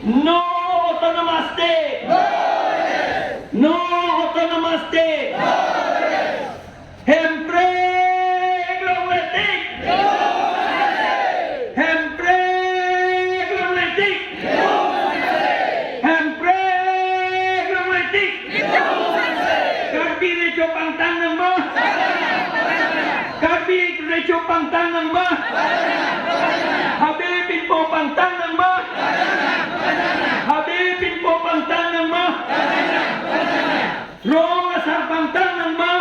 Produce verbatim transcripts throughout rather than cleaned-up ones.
No autonomous state. No autonomous state. Hemprek longletik. Hemprek longletik. Hemprek longletik. Karbi recho pangtang nangma. Karbi recho pangtang nangma. Habe pinpo pangtang nangma. Habe pinpo pangtang nangma. Rong asar pangtang nangma.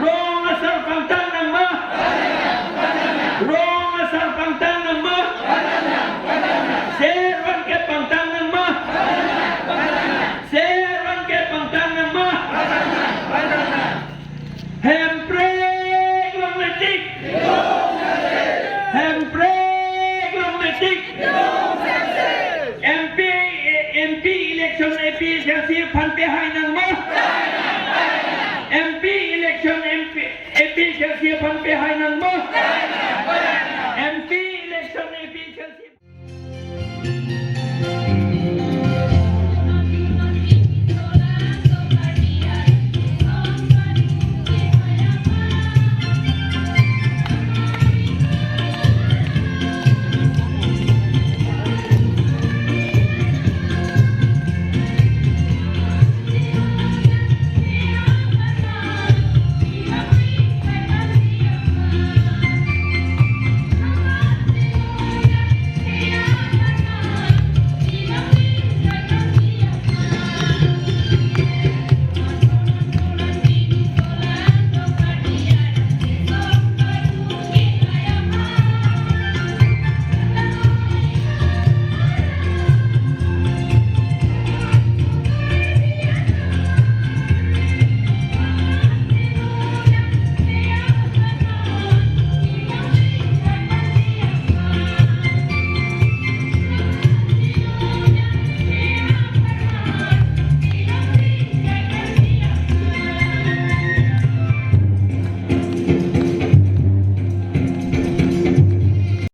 Rong asar pangtang nangma. Rong asar pangtang nangma. Ser vangke pangtang nangma. Ser vangke pangtang nangma. Hemprek longletik. Hemprek longletik. M P, M P election A P H L C aphan pehai nangma. M P election M P, A P H L C aphan pehai nangma.